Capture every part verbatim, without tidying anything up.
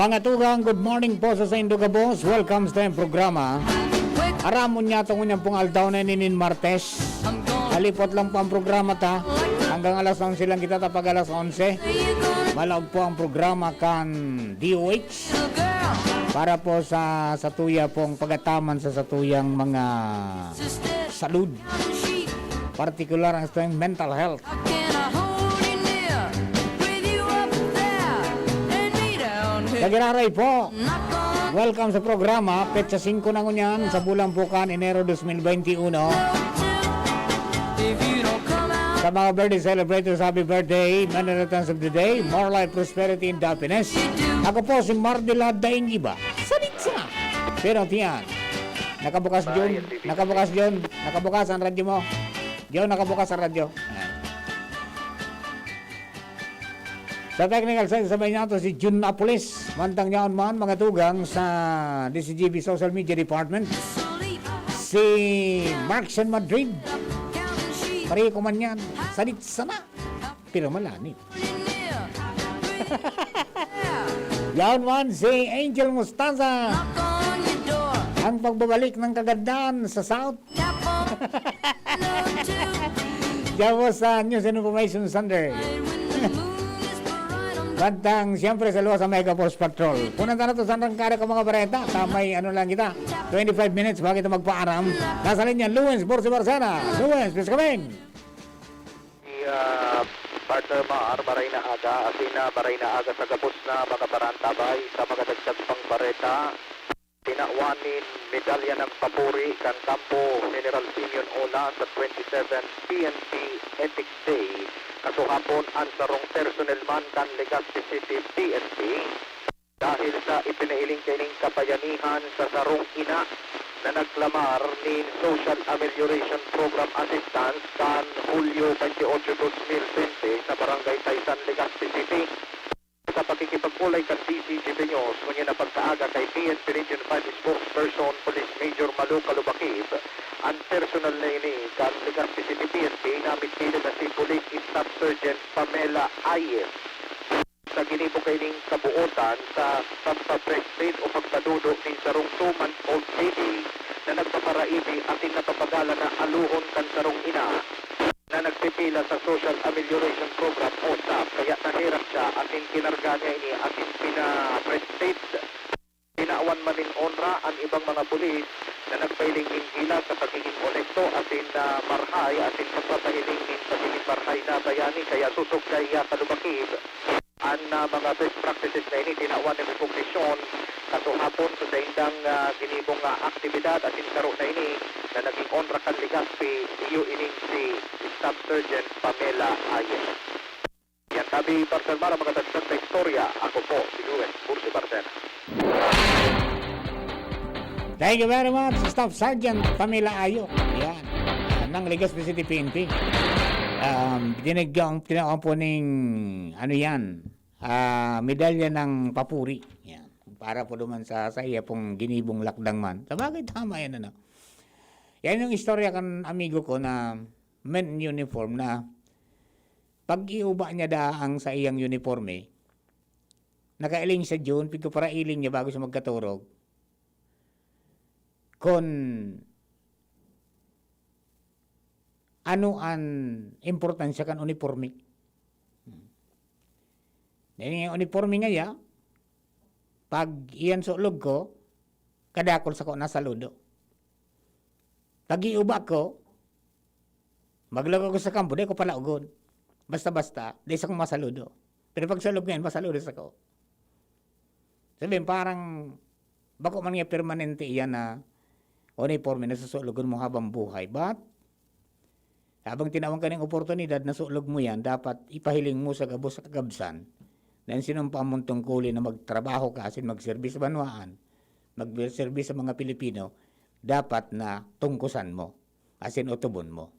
Mga tugang, good morning po sa saindo gabos. Welcome sa tayong programa. Aramon niya itong unyang pong aldaw na inin Martes. Halipot lang po ang programa ta. Hanggang alas onse lang kita, ta pag alas onse. Malaog po ang programa kan D O H. Para po sa, sa tuya pong pagataman sa, sa tuyang mga salud. Partikular ang tuyang mental health. Nagiraray po. Welcome sa programa. Petsa singko na ngunyan sa bulan po kan Enero dos mil benti uno. Sa mga birthday celebrators, happy birthday. Many returns of the day. More life, prosperity, and happiness. Ako po si Mardila Daing Iba. Sadit sa. Pero tiyan. Nakabukas, John. Nakabukas, John. Nakabukas ang radyo mo. John, nakabukas ang radyo. Ayan. Sa technical side, sabay niya to si Jun Apulis. Mantang niyaon man, mga tugang sa D C G B Social Media Department. Si Markson Madrid. Pareho ko man yan. Sadit sana. Pero malanit. Yaon man si Angel Mostaza. Ang pagbabalik ng kagandaan sa South. Diyan po sa News and Information Center. Bantang, siyempre, sa luwas sa Mega Force Patrol. Punan ta na to sa arangkada ko mga bareta. Tamay, ano lang kita, twenty-five minutes bago kita magpaaram. Nasa linya, Luis Borsi Barcena. Luis, please come in. Si, ah, Partner Mar, maray na aga, asin na maray na aga sa gabos na mga parantabay sa mga dagdag pang bareta. Tinawan nin medalya ng papuri kan Kampo General Simeon Ona sa twenty-seven P N P Ethics Day, kasuhapon an sarong personnel man kan Legazpi City P N P. Dahil sa ipinailing kaining kabayanihan sa sarong ina na nagklamar nin Social Amelioration Program Assistance kan Hulyo twenty-eight, twenty twenty sa Barangay Taysan, Legazpi City. Sa pakikipag-olay kan D C G B News, ngunyan na pagkaaga kay P N P Region five Spokesperson Police Major Malu Kalubakib, ang personal na ini kan Legazpi City P N P na mitili na si Police Staff Sergeant Pamela Ayes. Sa ginibo kaining kabuotan sa pagpa-breastfeed o pagpadudo nin sarong two-month-old baby na nagpaparaibi asin napapagalan na alohon kan sarong ina na nagpipila sa Social Amelioration Program o SAP, kaya naherak siya asin kinarga niya ini asin pina-breastfeed. Tinawan man nin onra an ibang mga pulis na nagpahiling nin gilas sa pagigin onekto asin, ah, marhay asin pagpapahiling nin pagigin marhay na bayani, kaya sosog kaiya kalubakib. An, ah, mga best practices na ini tinawan nin rekognisyon kasuhapon sa saindang, ah, ginibong, ah, aktibidad asin saro na ini na naging onra kan Legazpi, iyo ining si Staff Sergeant Pamela Ayes. Yan tabi, Partner Mar, ang mga dagdag na istorya. Ako po, si Luis Bursi Barcena. Thank you very much, Staff Sergeant Pamela Ayo. Yan. Yan, ng Legazpi City P N P. Um, binigyan, tinawan po ning, ano yan, ah, medalya ng papuri. Yan. Para po naman sa, sa iya pong ginibong lakdang man. Sabagay, tama yan, ano. Yan yung istorya kan amigo ko na men in uniform na pag-iuba niya da ang sa iyang uniforme, nakailing siya June, pigkaparailing niya bago siya magkaturog. Kun ano an importansya kan uniporme. Dahil yung uniporme nga ya, pag iyan sa ulog ko, kadakol sa ko na saludo. Pag iuba ko, maglaog ako sa kampo, di ko palaogon. Basta-basta, di sa kong masaludo. Pero pag sa ulog ngayon, masaludo sa ko. Sabihin, parang, bako man nga permanente iyan na uniforme na susulogon mo habang buhay. But, habang tinawan ka ng oportunidad na sulog mo yan, dapat ipahiling mo sa gabos sa kagabsan na ang sinumpaan mong tungkulin na magtrabaho ka asin magserbi sa banwaan, magserbi sa mga Pilipino, dapat na tungkusan mo, asin utubon mo.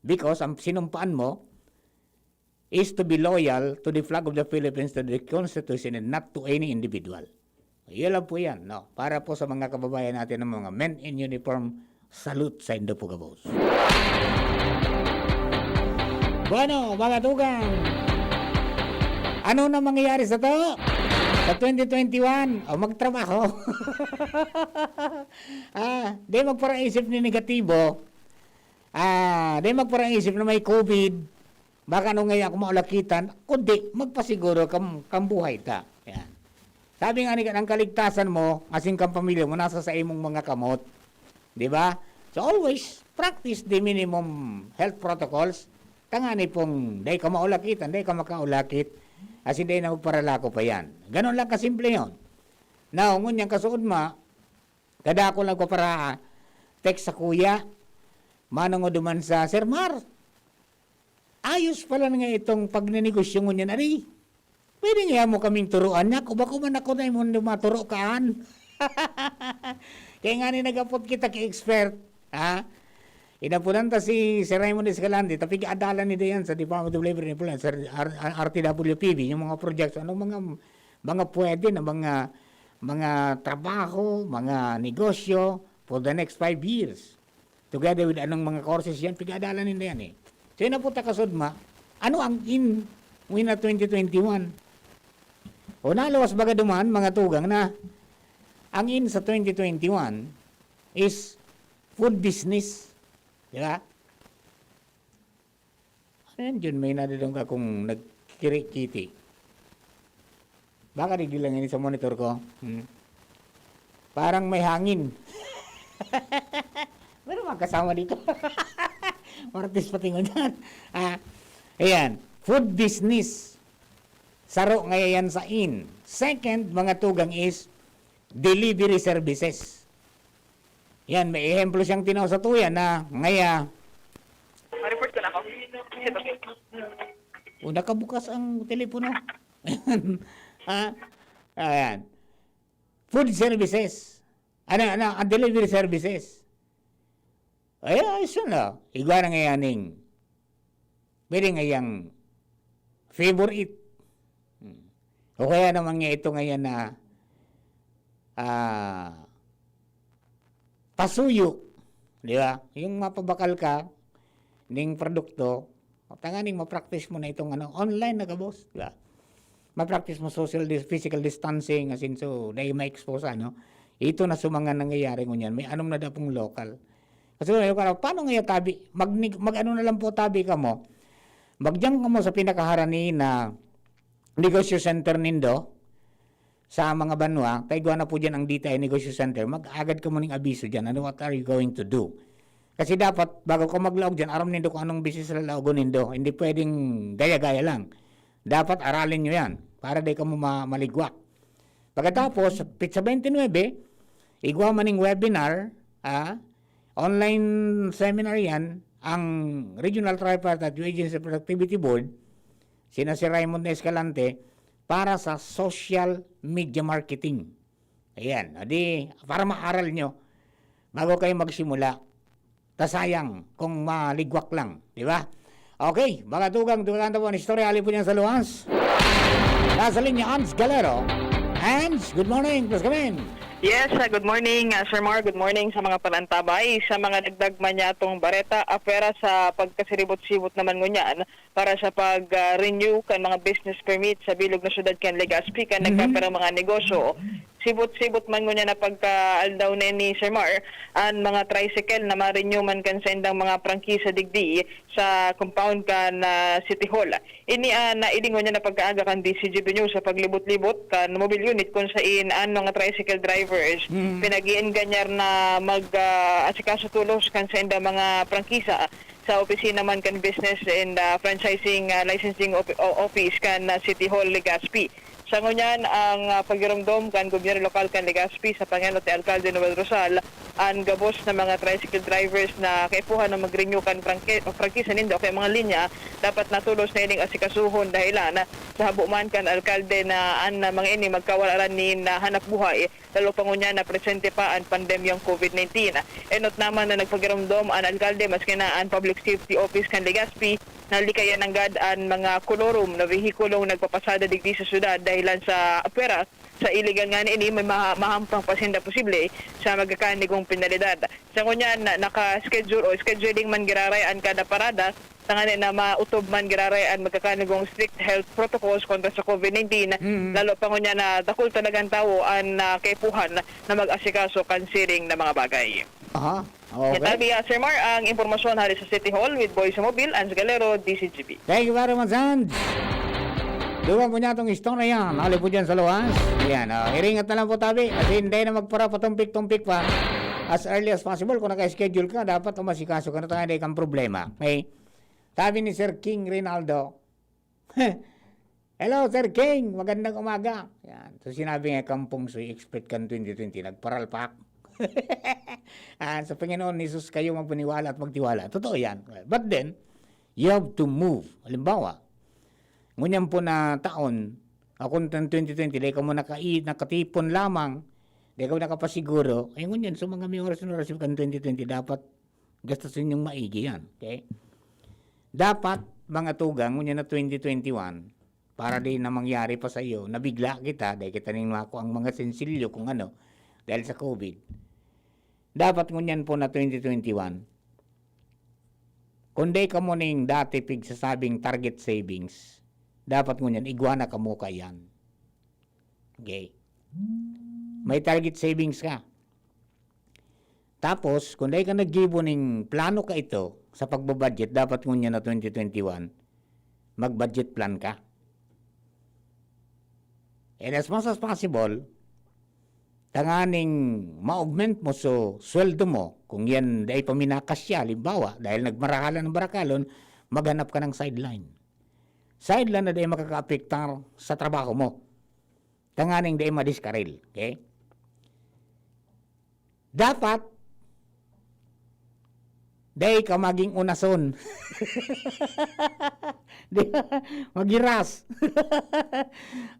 Because ang sinumpaan mo, is to be loyal to the flag of the Philippines, to the Constitution, and not to any individual. Yun lang po yan, no? Para po sa mga kababayan natin ng mga men in uniform, salute sa indo po, gabos. Bueno, mga tugang, ano na mangyayari sa to? Sa twenty twenty-one, o magtrabaho. Ah, di magparaisip ni negatibo. Ah, di magparaisip na may COVID. Baka ano ngayon ako maulakitan, kundi magpasiguro kam, kam buhay ta. Yan. Sabi nga ni, ang kaligtasan mo, asin kang pamilya mo, nasa sa imong mga kamot. Di ba? So always practice the minimum health protocols. Tangani pong dai ka maulakitan, dai ka makaulakit. Asin dai na magparalako pa yan. Ganun lang kasimple yon. Now, ngunyan kasuod ma, kadakol nagpapara-text sa kuya, manong o duman sa, "Sir Mar, ayos pala nga itong pagnenegosyo ngunyan, ari. Pwede nga mo kaming turuan niya, kung bako man ako na imong maturo kaan." Kaya nga ni nag-apot kita ki expert, ha? Inapunan ta si Sir Raymond Escalante, ta pig-adalan ni Dayan sa Department of Labor and Employment, Sir R-, R-, R T W P B, yung mga projects, anong mga, mga pwede na mga, mga trabaho, mga negosyo for the next five years. Together with anong mga courses yan, pig-adalan ninda yan eh. So, yun na po, takasudma, ano ang in, win na twenty twenty-one? O naluwas baga duman, mga tugang na, ang in sa twenty twenty-one is food business. Di ba? Ano yan, Jun? May nadadong ka kung nagkirikiti. Baka digdi lang ini sa monitor ko. Hmm. Parang may hangin. Meron mga kasama dito. Martis pati mo dyan. Ah, ayan. Food business. Saro ngaya yan sa in. Second, mga tugang is delivery services. Yan, may ehemplo siyang tinaw sa tuya na ngaya. Ma-report ko na ako. Ito. O, nakabukas ang telepono. Ah, ayan. Food services. Ano, ano, ang delivery services. Ay, ayos yun, ah. Igwa na ngayon ning. Pwede ngayang favor it. Hmm. O kaya naman nga ito ngayon na, ah, pasuyo, di ba? Yung mapabakal ka ning produkto, tanganing ma-practice mo na itong ano, online na gabos, di ba? Ma-practice mo social dis-, physical distancing, as in, so, dahil ma-expose, ano? Ito na sa mga nangyayari ngunyan, may anom na dapong local. Kasi, ano, paano nga tabi? Mag-, mag-ano na lang po tabi ka mo? Magdiyan ka mo sa pinakaharani na negosyo center nindo, sa mga banwa, ta igwa na po diyan ang D T I Negosyo Center, mag-agad kamo ning abiso diyan, ano, what are you going to do? Kasi dapat, bago ka maglaog diyan, aram nindo kung anong business lalaogon nindo. Hindi pwedeng gaya-gaya lang. Dapat aralin nyo yan para di kamo ma-, maligwak. Pagkatapos, sa petsa twenty-nine, igwa man ning webinar, ah, online seminar yan, ang Regional Tripartite Agency Productivity Board, sina si Raymond Escalante, para sa social media marketing. Ayan, o di, para maaral nyo, bago kayo magsimula. Ta sayang kung maligwak lang, di ba? Okay, mga tugang, tugang na po ang istorya, ali po niyan sa luwas. Nasa linya, Ans Galero. Ans, good morning, please come in. Yes, ah, good morning, ah, Sir Mar. Good morning sa mga panantabay. Sa mga dagdag man niya atong bareta, apwera sa pagkasiribot-sibot naman ngunyan, para sa pag, ah, renew kan mga business permit sa bilog na syudad kan Legazpi kan Mhm. nagkapirang mga negosyo. Sibot-sibot man ngunyan na pagka-aldaw na ni Sir Mar, an mga tricycle na ma-renew man kan saindang mga prangkisa digdi sa compound kan, ah, City Hall. Ini an naidingon niya na pagkaaga kan D C G B News sa paglibot-libot kan mobile unit kun sain an mga tricycle drivers Mm. pinag-iingganyar na mag, ah, asikaso tolos kan saindang mga prangkisa sa opisina man kan Business and, ah, Franchising, ah, Licensing Op-, o-, Office kan, ah, City Hall, Legazpi. Sa ngunyan, ang, ah, pagiromdom kan gobyerno lokal kan Legazpi sa pangenot ni Alkalde Noel Rosal, an gabos na mga tricycle drivers na kaipuhan na mag-renew kan prangke-, prangkisa nindo o kaya mga linya, dapat natolos na ining asikasuhon dahilan sa habo man kan alkalde na an, ah, mga ini magkawalaran nin, ah, hanap buhay. Lalo pa ngunyan na presente pa an pandemyang COVID nineteen. Enot naman na nagpagiromdom an alkalde maski na an Public Safety Office kan Legazpi na likayan nanggad an mga kolorum na behikulong nagpapasada digdi sa syudad dahilan sa apwera Sa iligan ngani ini, may maha-, mahampang pa sinda posible sa magkakanigong penalidad. Sa ngunyan, na-, naka-schedule o scheduling man giraray an kada parada, tangani na maotob man giraray an magkakanigong strict health protocols kontra sa COVID nineteen, Mm. lalo pa ngunyan na dakul talagang tawo an, ah, kaipuhan na mag-asikaso kan siring na mga bagay. Aha. Okay. Tabi, ah, Sir Mar, ang impormasyon hali sa City Hall with Boy Sumobil, Ans Galero, D Z G B. Thank you very much, Ans. Dugang po niya itong istorya yan. Hali po dyan sa luwas. Yan, oh, iringat na lang po, tabi. Kasi hindi na magpara patumpik-tumpik pa. As early as possible, kung naka-schedule ka, dapat umasikaso ka na tayo, hindi kang problema. Okay? Tabi ni Sir King Rinaldo, "Hello, Sir King. Magandang umaga." Yan. So, sinabi nga, "Kampong Suy, expert kan twenty twenty, nagparalpak." Ah, sa Panginoon Jesus kayo magpaniwala at magtiwala. Totoo yan. But then, you have to move. Halimbawa, ngunyan po na taon, ako ng twenty twenty, dahil ka mo nakai-, nakatipon lamang, dahil ka mo nakapasiguro, ay ngunyan, so mga may oras na oras kan twenty twenty, dapat gastusin yung maigi yan. Okay? Dapat, mga tugang, ngunyan na twenty twenty-one, para di na mangyari pa sa iyo, nabigla kita, dahil kita ning mako ang mga sensilyo kung ano, dahil sa COVID. Dapat ngunyan po na twenty twenty-one, kung di ka mo ning dati pigsasabing target savings, dapat ngunyan igwa na kamo kaiyan. Okay. May target savings ka. Tapos, kung dai ka naggibo ning plano ka ito sa pagbabudget, dapat ngunyan na twenty twenty-one, mag-budget plan ka. And as much as possible, tanganing ma-augment mo so sweldo mo, kung yan dai pa minakasya, halimbawa, dahil nagmarahalan ng barakalon, maghanap ka ng sideline. Sideline na dai makakaapektar sa trabaho mo. Tanganing dai madiskaril. Okay? Dapat, dai ka maging unason. Di ba? Magiras.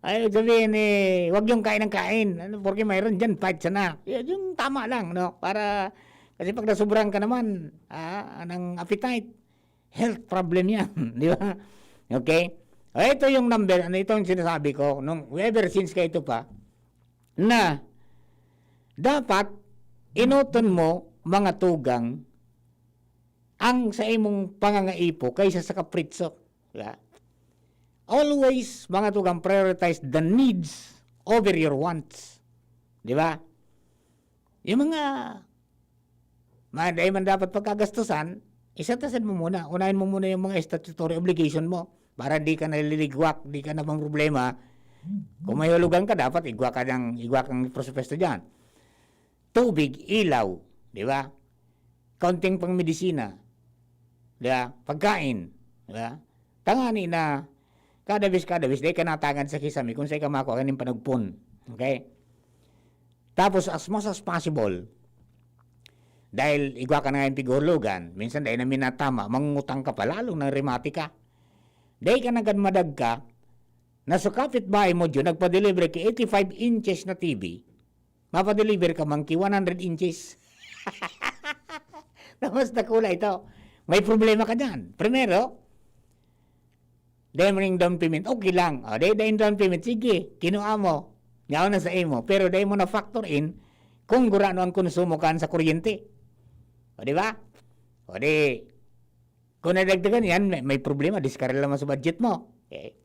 Ay, ibig sabihin, eh, wag yung kain ng kain. Ano, porque mayroon dyan, fight sana. Y-, yung tama lang, no? Para, kasi pag nasubrahan ka naman, ah, ng appetite, health problem yan. Di ba? Okay? O, ito yung number, ano, ito yung sinasabi ko, nung ever since ka ito pa, na dapat enoton mo, mga tugang, ang sa imong pangangaipo kaysa sa kapritso. Di ba? Always, mga tugang, prioritize the needs over your wants. Di ba? Yung mga, mga dai man dapat pagkagastusan, isatasan mo muna. Unahin mo muna yung mga statutory obligation mo para di ka naliligwak, di ka na problema. Kung may hulugan ka, dapat igwa ka ng, igwa kang presupuesto dyan. Tubig, ilaw, di ba? Kaunting pangmedisina, di ba? Pagkain, di ba? Tangani na kada bes, kada bes, dai ka natangad sa kisame kung saan ka makuha kaning panagpon. Okay? Tapos, as much as possible, dahil igwa ka na nga yung pighuhulugan, minsan dahil na minatama, mangungutang ka pa, lalong nang rematika. Dahil ka nagad madagka, na sa kapitbahay mo dyan, nagpa-deliver ka eighty-five inches na T V, mapa-deliver ka man ki one hundred inches. Na mas dakula ito. May problema ka dyan. Primero, dahil mo ning down payment, okay lang. O, dahil, dahil down payment, sige, kinuha mo. Yaon na sa imo. Pero dahil mo na factor in kung gurano ang konsumo kan sa kuryente. O, di ba? O, di, kung nadagdagan yan, may, may problema, diskaril naman sa budget mo. Okay.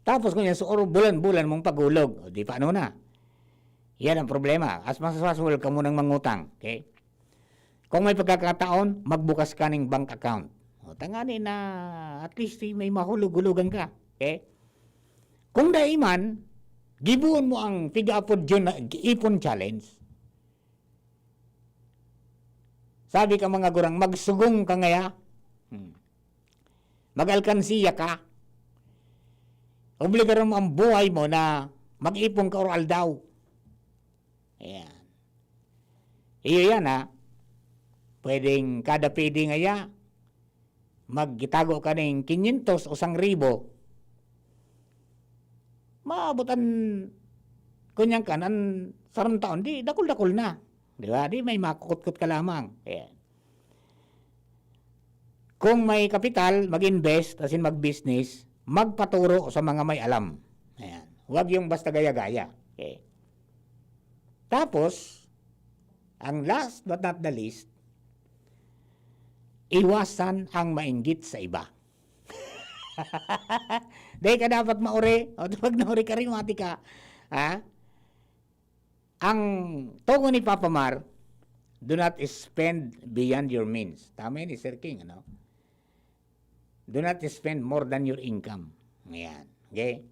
Tapos kung yan, so, or bulan-bulan mong pagulog. O, di paano na? Yan ang problema. As much as possible, ka munang mangutang. Okay? Kung may pagkakataon, magbukas ka ning bank account. O, tangani na at least may mahulog-hulugan ka. Okay? Kung dai man, gibuon mo ang piga-apod yun na ipon challenge. Sabi ka, mga gurang, magsugong ka ngaya. Hmm. Mag-alkansiya ka. Obligaron mo ang buhay mo na mag-ipon ka or-aldaw. Ayan. Iyo yan, ha. Pwedeng kada pwede ngaya, magtago ka ning kinyentos o sangribo. Maabot an, kunyan kan, an sarong taon, di dakul-dakul na. Di ba? Di may makukutkot ka lamang. Ayan. Kung may kapital, mag-invest, as in mag-business, magpaturo sa mga may alam. Ayan. Huwag yung basta gaya-gaya. Okay. Tapos, ang last but not the least, iwasan ang mainggit sa iba. Dai ka dapat mauri, o pag nauri ka, rimati ka. Ha? Ang tugon ni Papa Mar, "Do not spend beyond your means." Tama yun ni Sir King, ano? "Do not spend more than your income." Ayan. Okay?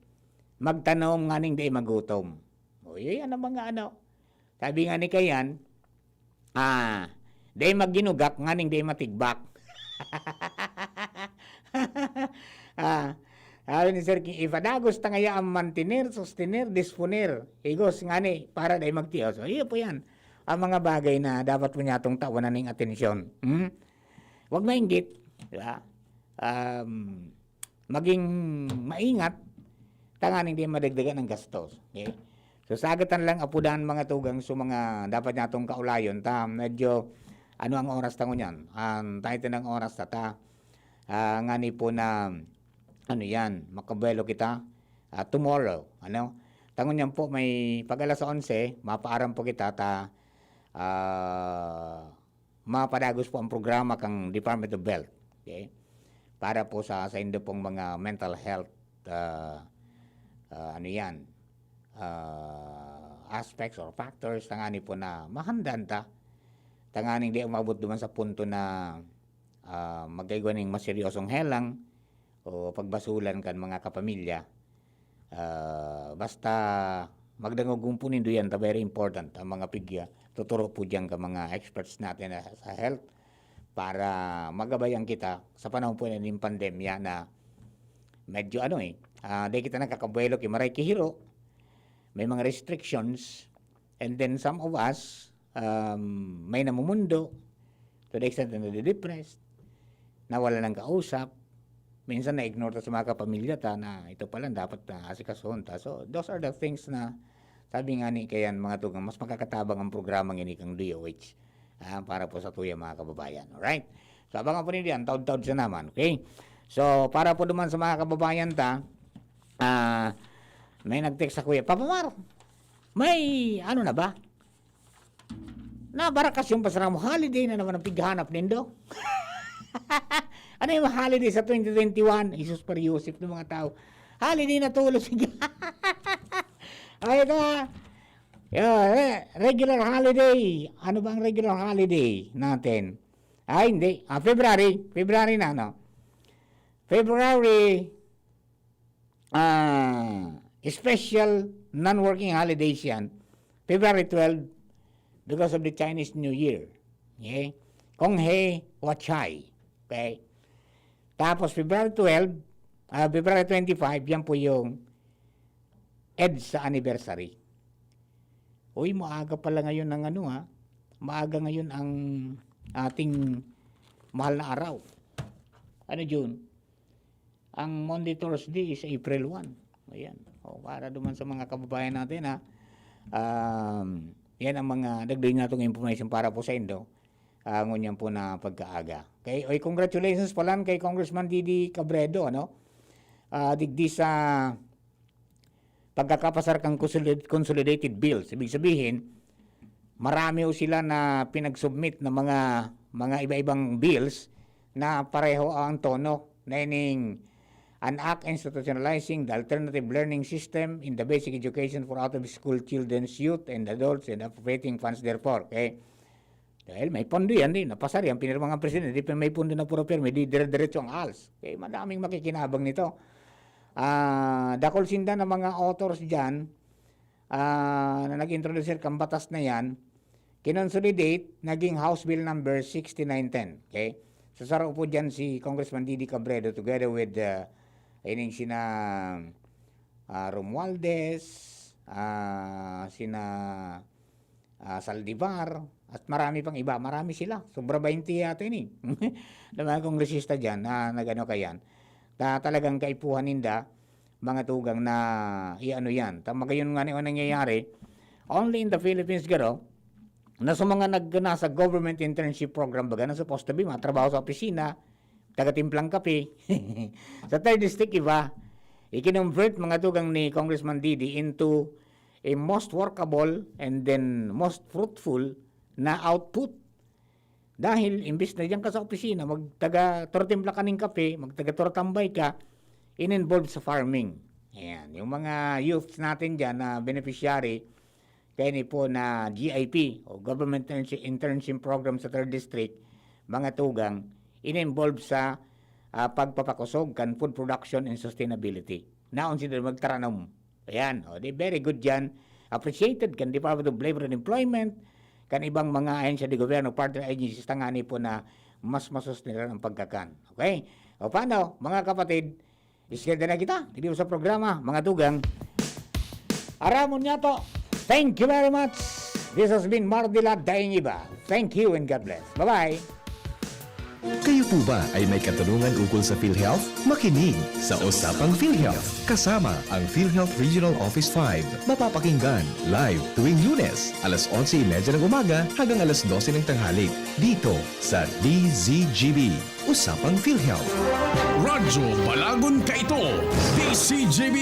Magtanom nganing dai magutom. O, yun yan ang mga ano. Sabi nga ni Kayan, ah, "Dai magginugak nganing dai matigbak." Ah, sabi ni Sir King, "Ipadagos ta ngaya ang mantener, sostener, disponer, higos ngani para dai magtios." O, iyo po yan. Ang mga bagay na dapat po niyatong tawanan ning atensyon. Hmm? Huwag mainggit, di ba? Um, maging maingat, tanganing di madagdagan ang gastos. Okay? So, sagatan lang, apudan, mga tugang, so mga dapat niyatong kaulayon, ta, medyo, ano ang oras ta ngunyan? Ang title ng oras ta, ta, ah, ngani po na, ano yan, makabuelo kita, ah, tomorrow, ano? Ta ngunyan po, may pag alas onse, mapaaram po kita, ta, ah, mapadagos po ang programa kang Department of Health. Okay? Para po sa, sa indo pong mga mental health, ah, ah, ano yan, ah, aspects or factors, tangani po na mahandan ta. Tanganing di umabot duman sa punto na, ah, magkaigwa ning maseryosong helang o pagbasulan kan mga kapamilya. Ah, basta magdangog po nindo yan, ta very important ang mga pigya. Tuturo po diyan ka mga experts natin na sa health para magabayan kita sa panahon po na ning pandemya na medyo ano eh, ah, di kita nakakabuelo ki maray ki hiro, may mga restrictions, and then some of us, um, may namumundo to the extent na nade-depressed, nawala ng kausap, minsan na-ignore ta sa mga kapamilya ta na ito pala dapat na asikasuhon ta. So, those are the things na sabi nga ni kayan mga tugang, mas makakatabang ang programa ngini kang D O H, ah, para po sa tuya mga kababayan. Alright? So, abangan po ninyo yan, taud-taud sa naman, okay? So, para po duman sa mga kababayan ta, ah, may nag-text sa kuya, "Papa Mar, may ano na ba? Na barakasyon pa sa ramo, holiday na naman ang pighanap nindo." Ano yung holiday sa twenty twenty-one? Isus, pariusip ng mga tao. Holiday na tulos. Ay, ito ha. Yeah, re- regular holiday. Ano ba ang regular holiday natin? Ay, hindi. Ah, February. February na, no? February, ah, special non-working holidays yan. February twelve, because of the Chinese New Year. Okay? Kong He Wachai. Okay? Tapos February twelve, ah, February twenty-five, yan po yung EDSA anniversary. Uy, maaga pala ngayon ang ano ha. Maaga ngayon ang ating mahal na araw. Ano, June? Ang Monday, Thursday is April one. Ayan. O, para duman sa mga kababayan natin, ha. Um, yan ang mga dagdag natong information para po sa indo. Ah, ngunyan po na pagkaaga. Okay, oy, congratulations pala kay Congressman Didi Cabredo, ano? Ah, digdi sa pagkakapasar kang consolid- consolidated bills. Ibig sabihin, marami ho sila na pinag-submit na mga, mga iba-ibang bills na pareho ang tono na ining an act institutionalizing the alternative learning system in the basic education for out-of-school children's youth and adults and appropriating funds therefore. Okay? Dahil may pondo yan, di, napasar yan, pinirma ng presidente, di pa may pondo na puro pirmi, di dire-diretso ang ALS. Okay? Madaming makikinabang nito. Ah, dakul sinda na mga authors dyan, ah, na nag-introduce kan batas na yan, kinonsolidate, naging House Bill number sixty-nine ten. Okay? So, saro po dyan si Congressman Didi Cabredo together with, uh, ining sina, ah, Romualdez, ah, sina, ah, Saldivar, at marami pang iba. Marami sila. Sobra twenty yata ini. Na mga kongresista dyan na nag-ano kayan. Ta-, talagang kaipuhan ninda, mga tugang na i-ano yan. Ta-, magayon nga ni ang nangyayari, only in the Philippines, garo, na sa mga nag-, nasa government internship program, baga na supposed to be, mga trabaho sa opisina, taga-timplang kape. Sa third district, iba, ikinonvert mga tugang ni Congressman Didi into eh, most workable and then most fruitful na output. Dahil imbis na diyan ka sa opisina, magtaga-, turo timpla ka ning kape, magtaga-turo tambay ka, in-involve sa farming. Ayan, yung mga youths natin diyan na beneficiary, kaya ni po na G I P o Government Internship, Internship Program sa third District, mga tugang, in-involve sa, ah, pagpapakusog kan food production and sustainability. Naon sila magtaranom. Ayan, o, di very good yan. Appreciated kan Department of Labor and Employment, kan ibang mga ahensya de gobyerno, partner agencies, tangani po na mas masusniran ang pagkakan. Okay? O paano, mga kapatid, iskeda na kita, dito sa programa, mga tugang. Aramon niya to. Thank you very much. This has been Mardila Daingiba. Thank you and God bless. Bye-bye. Kayo po ba ay may katanungan ukol sa PhilHealth? Makinig sa Usapang PhilHealth kasama ang PhilHealth Regional Office five. Mapapakinggan live tuwing Lunes, alas onse y media ng umaga hanggang alas dose ng tanghali, dito sa D Z G B. Usapang PhilHealth. Radyo Balagon Kaito, D Z G B